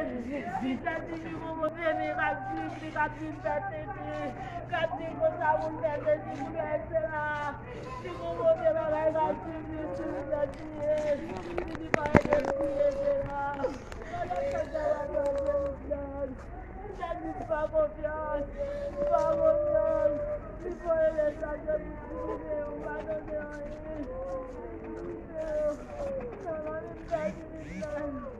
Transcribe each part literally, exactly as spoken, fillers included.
Li te di li gon bon vini k ap swiv li, k ap vin pèsekite, k ap di konsa pou l pèsekite, pou l rete la. Li gon bon bagay k ap swiv li, swiv li, swiv li. Li di pa rete, li rete la. Pandan tan sa w ap fè Jewòv, li te di pa konfyans, pa konfyans. Li voye mesaj yo, li di, ou pa tande anyen. Nan, nan, li pèdi, li pèdi.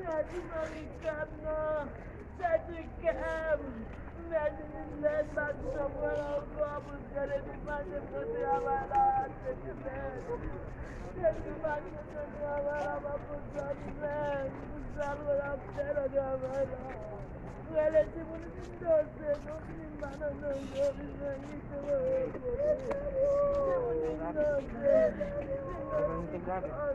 Mèsi mami kè m nan, sèti kè m. Mèsi mèt, pa janm pran ankò pou sèl epi mande pou travay la, sèti mèt. Sèti mèt, pou travay la, pa pou sèl mèt, pou sèl w ap fè nan travay la. Rele timoun vin danse, non, vin pa nan danse, vin nan lite, timoun vin danse, vin nan lite.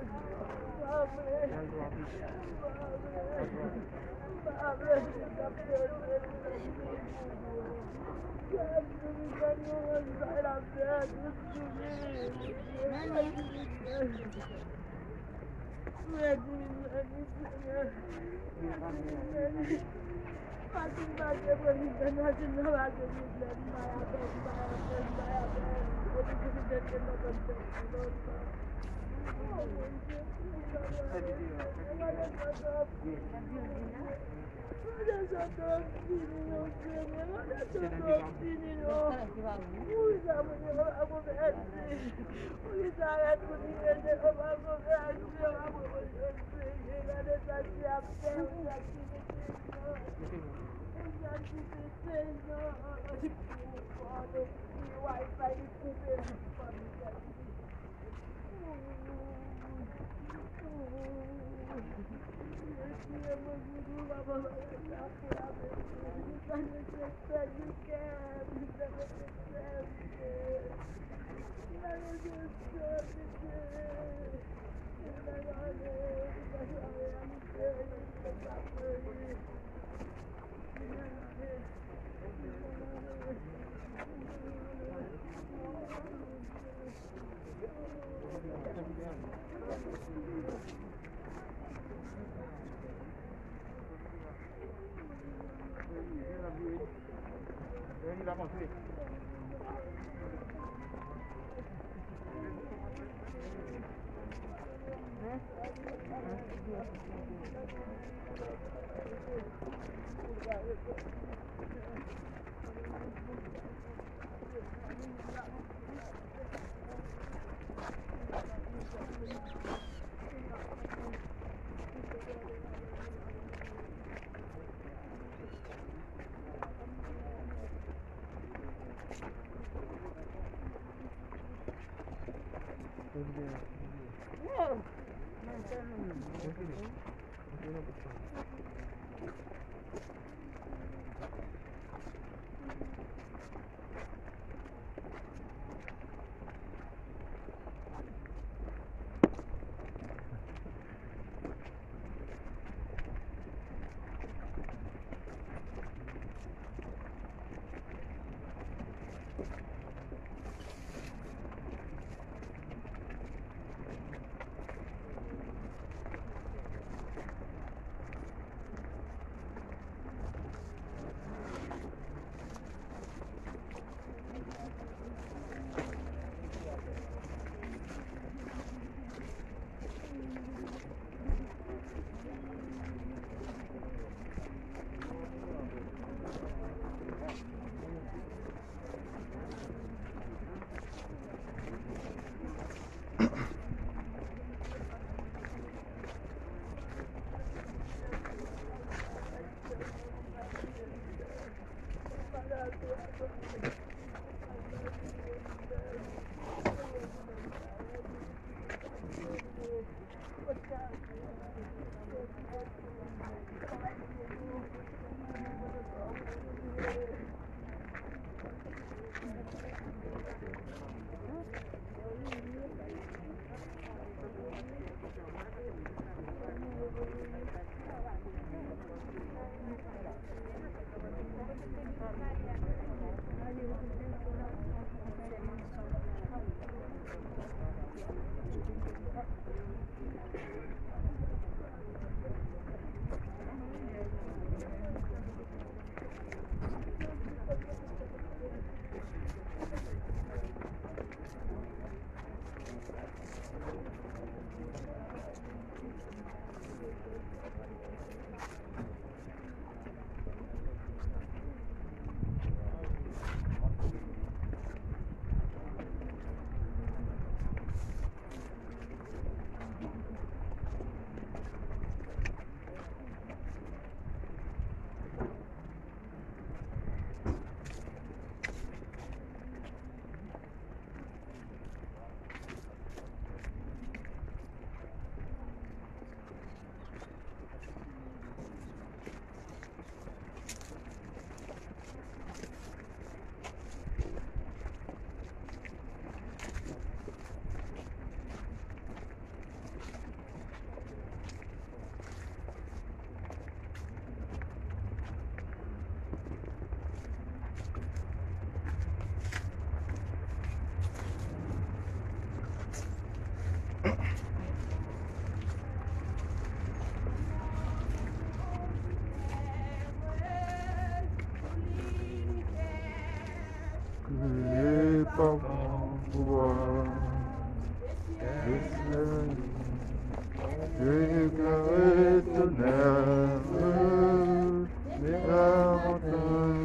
Mwen kontan,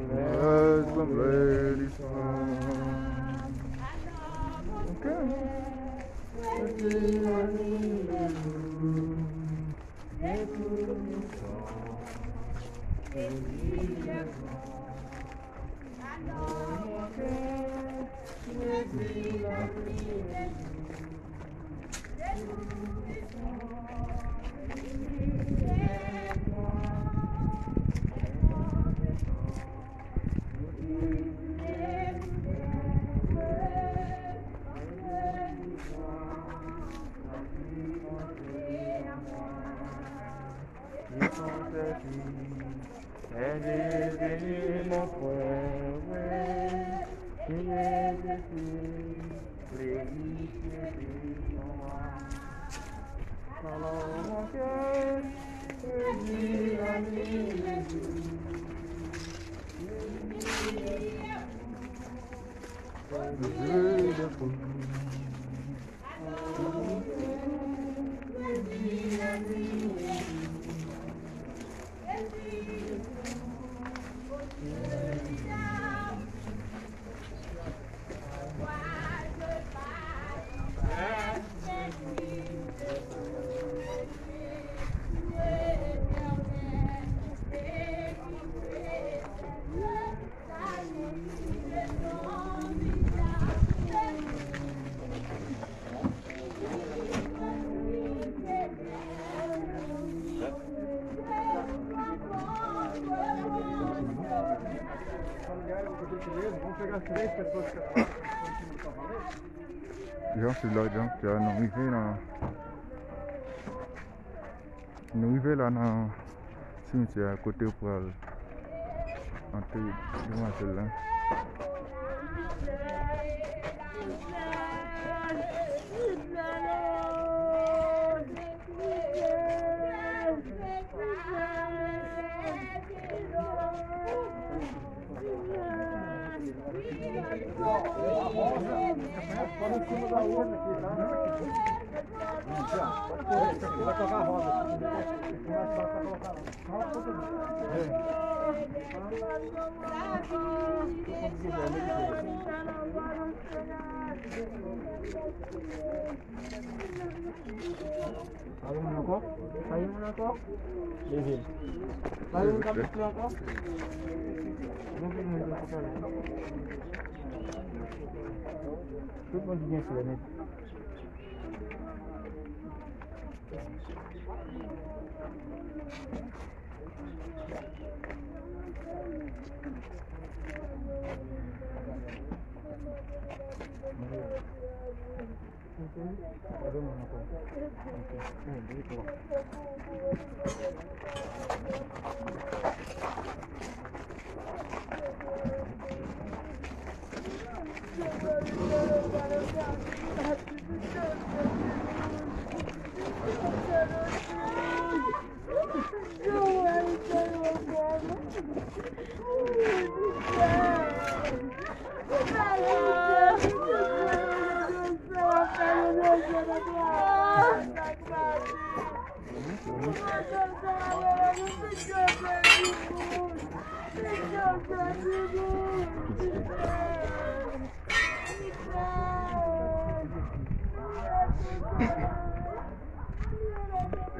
mwen sanble li san. Ok. Li son sèvi, ède vini mon frè, wi, ki egziste, glorifye non a. Alò, mon kè, sezi la ni Jezi. Sezi de pou. Jan sou lòt jan, nou rive nan Nou rive la nan simityè a kote yo pral antere demwazèl la. Pa gen moun ankò? Pa gen moun k ap siffle ankò? Gen anpil moun ki siffle la. Tout moun ki gen flè nèt.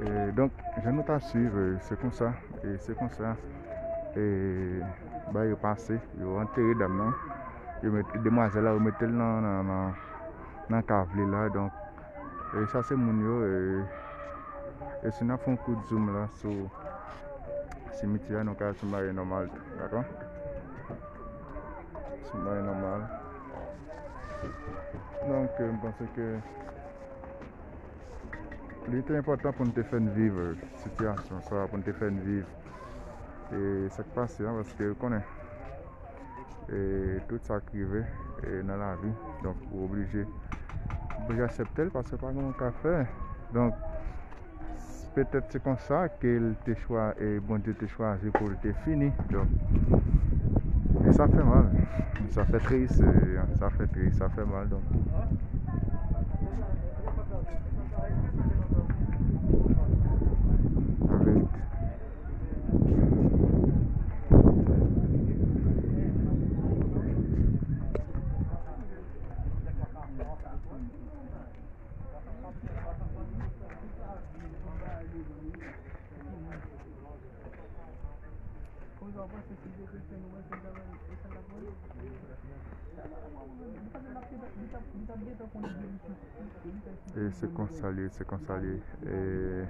E, donk, jan nou ta swiv, e, se konsa, e, se konsa, e, bagay yo pase, yo antere dam nan, yo met, demwazèl la, yo mete l nan, nan, nan, nan kav li la, donk, e, sa se moun yo, e, e si n ap fè yon kout zoom la sou simityè a, nou ka wè se yon bagay nòmal tou, dakò? Se yon bagay nòmal. Donk, e, m panse ke Li te enpòtan pou n te fè n viv, e, sitiyasyon sa a, pou n te fè n viv, e, sa k pase an, paske ou konnen, e, tout sa k rive, e, nan lavi, donk, ou oblije, oblije aksepte l, paske pa gen moun k ka fè. Donk, petèt se konsa ke l te chwa-, e, Bondye te chwazi pou l te fini. Donk, e sa fè mal. Sa fè tris, e, sa fè tris, sa fè mal, donk. Sa vle E se konsa l ye, se konsa l ye. E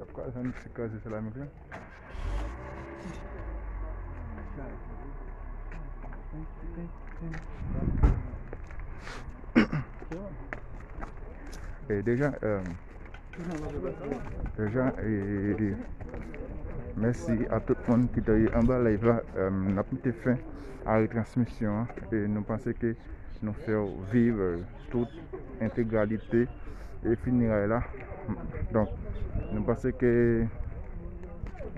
Y ap kraze, ann ti kraze seramik la. E deja, e, deja, e, mèsi a tout moun ki te anba live la. E, n ap mete fen a retransmisyon an. E nou panse ke nou fè w viv, e, tout entegralite e fineray la. Donk, nou panse ke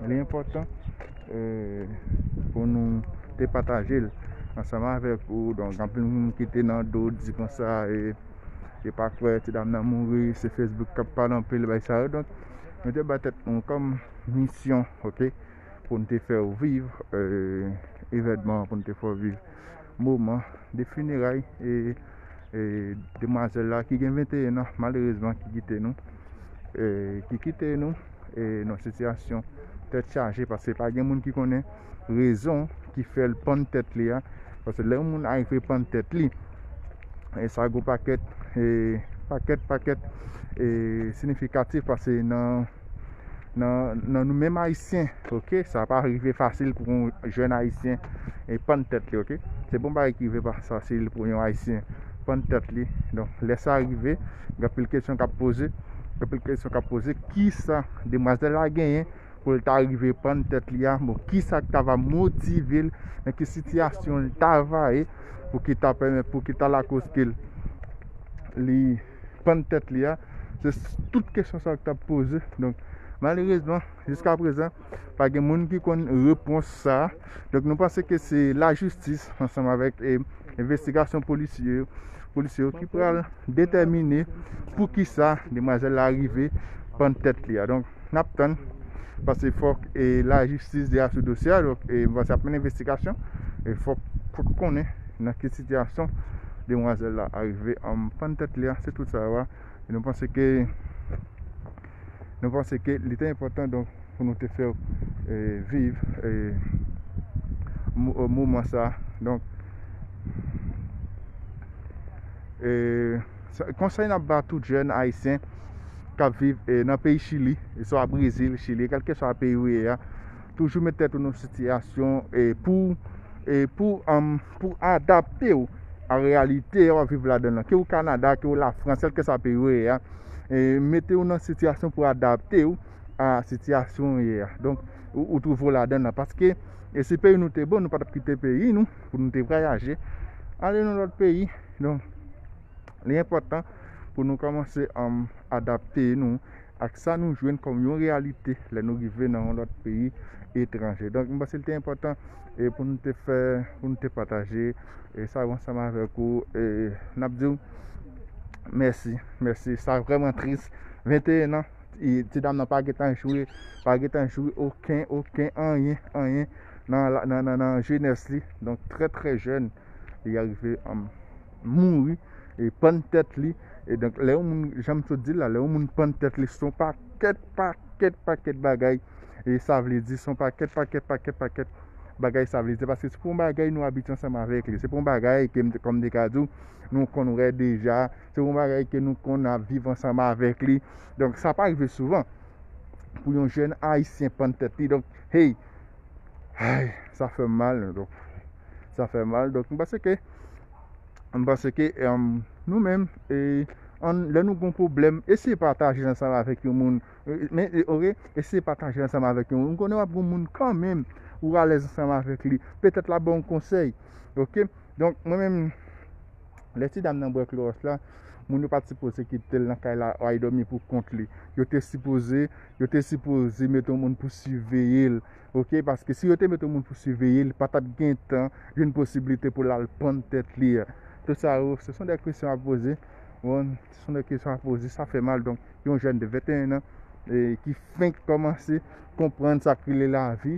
li enpòtan, e, pou nou te pataje l ansanm avèk ou. Donk, anpil moun ki te nan do di konsa, e, e pa kwè ti dam nan mouri, se Facebook k ap pale anpil bagay sa yo. Donk, nou te bay tèt nou kòm misyon, oke, pou n te fè w viv, e, evènman, pou n te fè w viv moman de fineray, e, e, demwazèl la ki gen venteyen an, malerezman, ki kite nou, e, ki kite nou, e, nan sitiyasyon tèt chaje, paske pa gen moun ki konnen rezon ki fè l pann tèt li a, paske lè yon moun arive pann tèt li, e sa gon pakèt, e, pakèt, pakèt, e, siyifikatif, paske nan nan, nan nou menm Ayisyen, oke? Sa pa rive fasil pou yon jèn Ayisyen, e, pann tèt li, oke? Se pa yon bagay ki rive pa fasil pou yon Ayisyen pann tèt li. Donk, lè sa rive, gen anpil kesyon k ap poze, gen anpil kesyon k ap poze, kisa demwazèl la genyen pou l ta rive pann tèt li a? Bon, kisa k ta va motive l, nan ki sitiyasyon l ta va ye, pou ki ta pèmèt, pou ki ta lakoz ke l, li pann tèt li a? Se s-, tout kesyon sa yo k t ap poze. Donk, malerezman, jiska prezan, pa gen moun ki konn repons sa a. Donk, nou panse ke se lajistis, ansanm avèk, e, envestigasyon polisye yo, polisye yo ki pral detèmine poukisa demwazèl la rive pann tèt li a. Donk, n ap tann, paske fòk, e, lajistis deja sou dosye a, donk, e, m panse ap mennen envestigasyon, e fòk, fòk konnen nan ki sitiyasyon demwazèl la arive, um, pann tèt li a, se tout sa yo a. E nou panse ke, nou panse ke li te enpòtan, donk, pou nou te fè, e, viv, e, mo-, moman sa. Donk, e, sa, konsèy n ap ba tout jèn ayisyen k ap viv, e, nan peyi Chili, e swa Brezil, Chili, kèlkeswa peyi w ye a, toujou met tèt ou nan sitiyasyon, e, pou, e, pou, um, pou adapte w a reyalite w ap viv ladan l lan. Ke w Kanada, ke w Lafrans, kèlkeswa peyi w ye a, e, mete w nan sitiyasyon pou adapte w a sitiyasyon w ye a. Donk, ou, ou twouve w ladan l lan. Paske, e si peyi nou te bon, nou pa t ap kite peyi nou pou nou te vwayaje, ale nan lòt peyi. Donk, li enpòtan pou nou kòmanse, um, adapte nou ak sa nou jwenn kòm yon reyalite lè nou rive nan yon lòt peyi etranje. Donk, m panse li te enpòtan, e, pou nou te fè, pou nou te pataje, e, sa yo ansanm avèk ou. E n ap di w mèsi, mèsi. Sa vrèman tris. Venteyen an, e, ti dam nan pa gentan jwe, pa gentan jwe okenn, okenn, anyen, anyen nan, nan, nan, nan jenès li. Donk, trè, trè jèn, li arive, um, mouri, e pann tèt li. E donk, lè yon moun, jan m sot di l la, lè yon moun pann tèt li, se yon pakèt, pakèt, pakèt bagay E sa vle di se yon pakèt, pakèt, pakèt, pakèt bagay sa vle di. Paske se pou yon bagay nou abitye ansanm avèk li. Se pou yon bagay ke m te, kòm m te ka di w, nou konn wè deja. Se pou yon bagay ke nou konn ap viv ansanm avèk li. Donk, sa pa rive souvan pou yon jèn ayisyen pann tèt li. Donk, hey, ay, sa fè m mal. Donk, sa fè m mal. Donk, m panse ke M panse ke, em, nou menm, e, ann, lè nou gon pwoblèm, eseye pataje l ansanm avèk yon moun. E, men, e, oke, eseye pataje l ansanm avèk yon moun. M konnen w ap gon moun kanmenm, ou alèz ansanm avèk li. Petèt l ap ba w yon konsèy. Oke? Donk, mwen menm, lè ti dam nan bwè klowòs la, moun yo pa t sipoze kite l nan kay la, al dòmi pou kont li. Yo te sipoze, yo te sipoze mete yon moun pou siveye l. Oke, paske si yo te mete yon moun pou siveye l, li pa t ap gentan jwenn posiblite pou l al pann tèt li a. Tout sa yo, se son de kesyon a poze. Bon, se son de kesyon a poze, sa fè mal. Donk, yon jèn de venteyen an, e, ki fenk kòmanse konprann sa k rele lavi.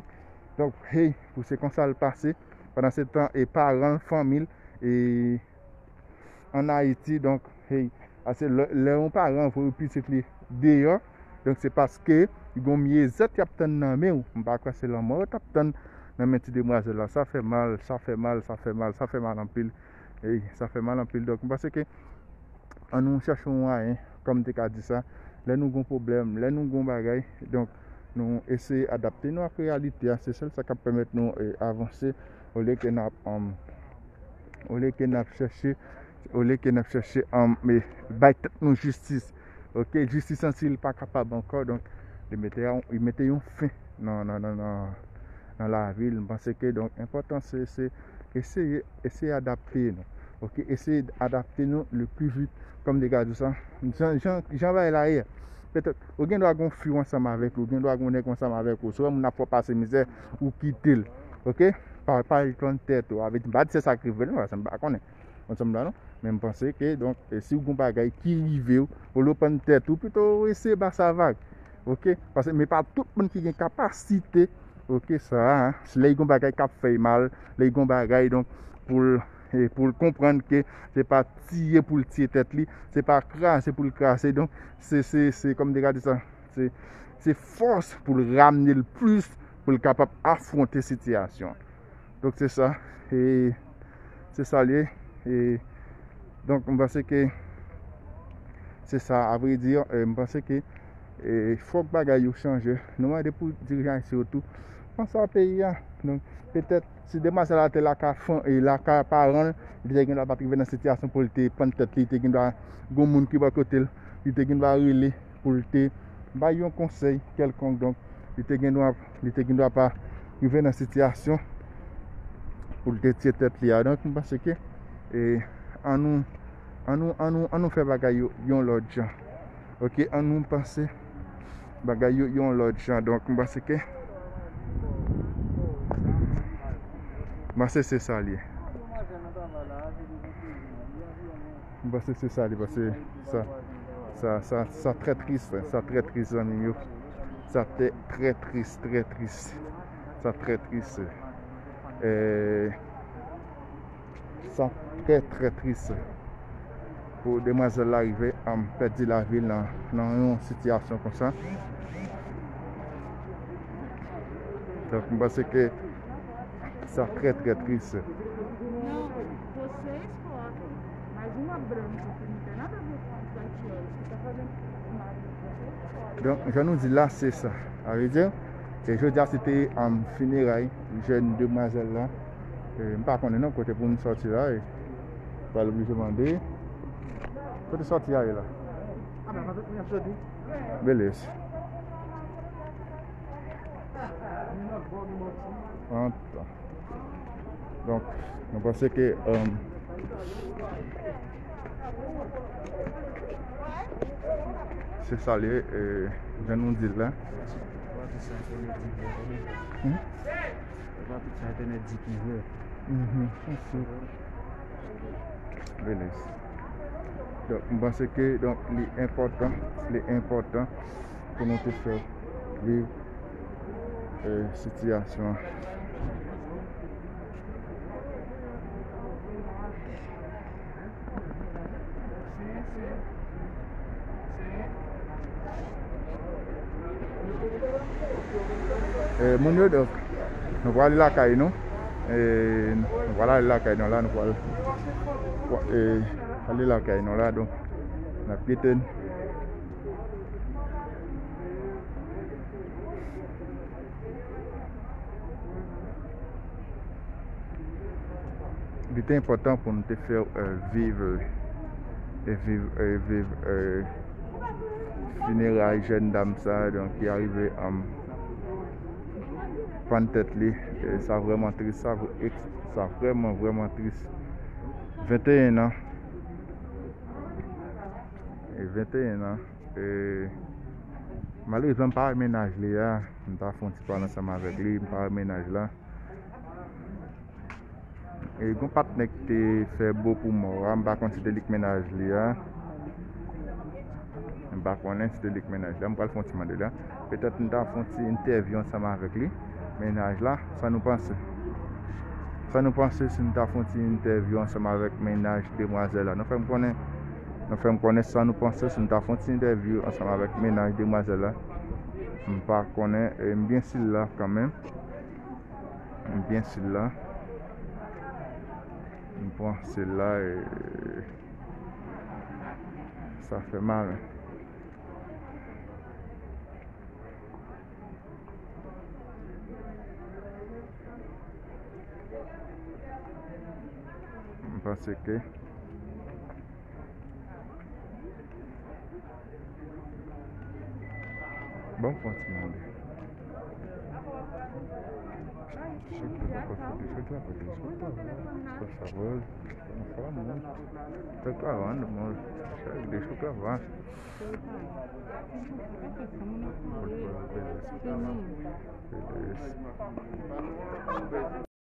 Donk, hey, pou se konsa l pase. Pandan se tan, e paran l, fanmi l, e ann Ayiti. Donk, hey, paske lè, lè yon paran voye pitit li deyò, donk se paske gon myezèt y ap tann nan men w. M pa kwè se lanmò yo t ap tann nan men ti demwazèl la. Sa fè mal, sa fè mal, sa fè mal, sa fè mal anpil. Hey, sa fè mal anpil. Donk, m panse ke ann nou chèche yon mwayen, kòm m te ka di sa, lè nou gon pwoblèm, lè nou gon bagay, donk, nou eseye adapte nou ak reyalite a. Se sèl sa k ap pèmèt nou, e, avanse, olye ke n ap, em, olye ke n ap chèche, olye ke n ap chèche, em, e, bay tèt nou jistis. Oke, jistis an, si l pa kapab ankò, donk, li mete a, li mete yon fen nan, nan, nan, nan, nan lavi l. M panse ke, donk, enpòtan se, se eseye, eseye adapte nou. Oke, eseye adapte nou le plus vite, kòm de gad ou sa. Jan, jan, jan bagay la ye. Petèt, ou gen dwa gon fi w ansanm avèk li, ou gen dwa gon nèg ansanm avèk ou. Si w wè moun ap fè w pase mizè, ou kite l. Oke? Pa, pa al pann tèt ou. Avè di, m pa di se sa k rive l, non, paske m pa konnen. Ansanm la, non? Men m panse ke, donk, e, si w gon bagay ki rive w, olye w pann tèt ou, pito w eseye ba sa vag. Oke? Paske, men pa tout moun ki gen kapasite, oke, sa a, lè y gon bagay k ap fè y mal, lè y gon bagay, donk, pou l, e, pou l konprann ke se pa tiye pou l tiye tèt li, se pa kraze pou l kraze, donk, se, se, se, kòm de gade sa, se, se fòs pou l ramne l plis pou l kapab afwonte sitiyasyon. Donk, se sa. E, se sa l ye. E, donk, m panse ke se sa, avredi, e, m panse ke, e, fòk bagay yo chanje. Nou mande pou dirijan ayisyen yo tou panse a peyi a. Donk, petèt, si demwazèl la te lakay fan-, e, lakay paran l, li te gen dwa pa t rive nan sitiyasyon pou l te pann tèt li, li te gen dwa gon moun ki bò kote l, li te gen dwa rele pou l te bay yon konsèy kèlkonk. Donk, li te gen dwa, li te gen dwa pa rive nan sitiyasyon pou l te tiye tèt li a. Donk, m panse ke, e, ann nou, ann nou, ann nou, ann nou fè bagay yo yon lòt jan. Oke, ann nou panse bagay yo yon lòt jan. Donk, m panse ke, m panse se sa l ye. M panse se sa li, paske sa, sa, sa, sa trè tris, sa trè tris, zanmi m yo. Sa te trè tris, trè tris. Sa trè tris. E, sa trè, trè tris pou demwazèl la rive, um, pèdi lavi l nan, nan yon sitiyasyon konsa. Donk, m panse ke sa trè, trè tris. Donk, jan nou di la, se sa. Sa vle di, e jodi a, se te, um, fineray jèn demwazèl la. E, m pa konnen non kote pou m sòti la. E, pral oblije mande. Kote sòti a ye la? Belis. Antan. Donk, nou panse ke, um, se sa l ye, e, jan nou di l la. Hmm? Mhm, se sa. Belis. Donk, m panse ke, donk, li enpòtan, li enpòtan pou nou te fè viv, e, sitiyasyon an. Eh, moun yo, donk, nou pral lakay nou. Eh, nou pral ale lakay nou la, nou pral, eh, ale lakay nou la, donk, n ap kite n. Li te enpòtan pou n te fè, eh, viv, eh, e viv, e viv, eh, fineray jèn dam sa, donk, ki arive, um, pann tèt li. E sa vrèman tris, sa vre-, sa vrèman, vrèman tris. Venteyen an. E venteyen an. E malerezman, m pa wè mennaj li a. M ta fè yon ti pale ansanm avèk li, m pa wè mennaj la. E gon patnè ki te fè bo pou mò a, m pa konn si te li k mennaj li a. M pa konnen si te li k mennaj li a. M pral fè yon ti mande la. Petèt m ta fè yon ti entèvyou ansanm avèk li, mennaj la. Sa nou panse? Sa nou panse si m ta fè yon ti entèvyou ansanm avèk mennaj demwazèl la? Nou fè m konnen, nou fè m konnen sa nou panse si m ta fè yon ti entèvyou ansanm avèk mennaj demwazèl la. M pa konnen, e m byen si l la kanmenm. M byen si l la. M pran si l la, e sa fè mal. M panse ke Bon, fè yon ti mande. Chak jou pa kote, chak jou pa kote, chak jou pa kote, chak jou pa kote, chak jou pa kote, chak jou pa kote.